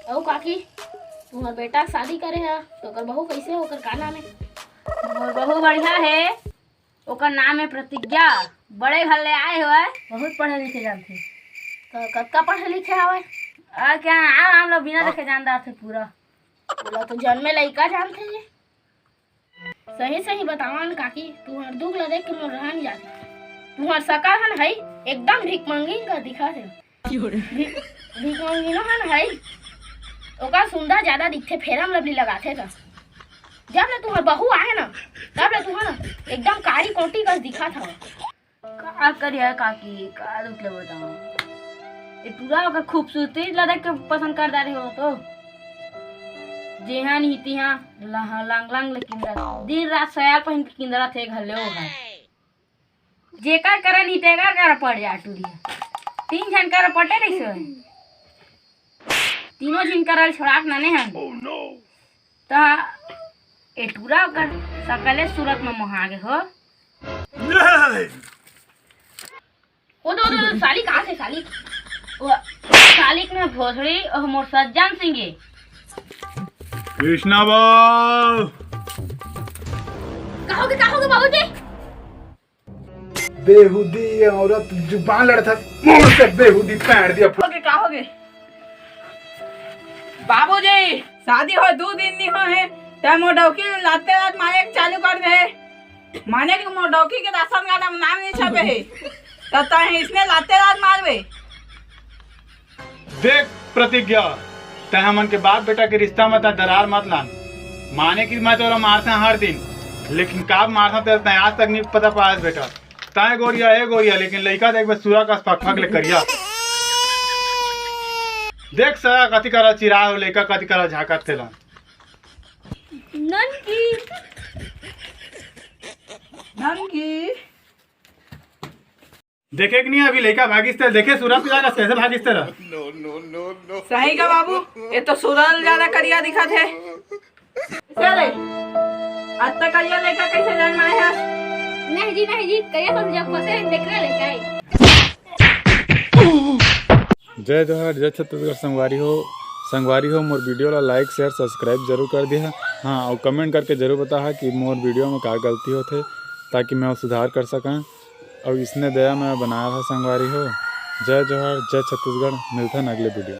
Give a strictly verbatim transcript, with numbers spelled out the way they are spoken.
अउ काकी, तुम्हार बेटा के शादी करे ह, तो ओकर बहू कैसे हे, ओकर का नाम हे? मोर बहू बढ़िया हे, ओकर नाम हे प्रतिज्ञा। बड़े घर ले आए हवय, बहुत पढ़े लिखे जानथे। तो कतका पढ़े लिखे हवय? आ क्या, आम आम लोग बिना देखे जान डारथे पूरा। ओला तो जन्मे लइका जानथे ये। सही सही बतावन काकी, तुहर दुख ल देख के मोर रहा नइ जात। तुहर सकल हन हई, एकदम भिकमंगी का दिखत हे। भिकमंगिनो हन हई, ओकर सुंदर ज्यादा दिखथे, फेरम लवली लगाथे त। जब ले तुहर बहू आए ना, तब ले तुहर ना एकदम कारी कोटी कस दिखत हव। का करिया काकी, का दुख ले बताओ। ए टूरा ओकर खूबसूरती ला देख के पसंद कर डारे हो तो। जेहा नहीं तिहा लहा-, लांग लांग ले किंदरा। दिन रात सयाल पहिन के किंदरा थे घर ले ओ घर। जेकर करा नहीं तेकर करा पड़ जा टूरी। तीन झन करा पटे रहिस होय। तीनों झिन करा ल छोड़ा के नने हन। त ए टूरा ओकर सकले सूरत म मोहा गे हो। ओ दो, दो, दो, साली कहाँ से साली? ओ, साली के मैं भोसड़ी, ओ मोर सज्जन सिंह हे। कृष्णा बाबू। का होगे, का होगे बाबूजी? बेहूदी औरत जुबान लड़त हस, मुंह से बेहूदी पैर दिया। का होगे, का होगे? बाबूजी, शादी हो दू दिन नहीं हो हे, तै मोर डौकी लाते लात मारे के चालू कर दे। माने कि मोर डौकी के राशन कार्ड म नाम नहीं छपे हे, त तै इसने लाते लात मारबे। देख प्रतिज्ञा, तै हमन के बाप बेटा के रिश्ता म तै दरार मत लान। माने कि मैं तोला मारथंव हर दिन, लेकिन काब मारथंव तेला तै आज तक नहीं पता पायस बेटा। तै गोरिया, ए गोरिया, लेकिन लइका देखबे सूरा कस फकफक ले करिया। देख सारा कति करा चिरा हो, लइका कति करा झांकत तेला। ननकी। ननकी। देखे कि नहीं, अभी लइका भागिस तेला, देखे सूरा पीला कस कैसे भागिस तेला। सही का बाबू, ये तो सूरा ले ज्यादा करिया दिखत हे। चले, अत्ता करिया लइका कैसे जन्माए हस? नहीं जी, नहीं जी, करिया सब जब फंसे हैं, देख रहे लइका है। जय जोहार, जय छत्तीसगढ़ संगवारी हो। संगवारी हो, मोर वीडियो ला like, share, subscribe जरूर कर दिहा। हाँ, और comment करके जरूर बताहा कि मोर वीडियो में का गलती होथे, ताकि मैं वो सुधार कर सकां। और इसने दया में बनाया था संगवारी हो। जय जोहार, जय छत्तीसगढ़, मिलथन अगले वीडियो।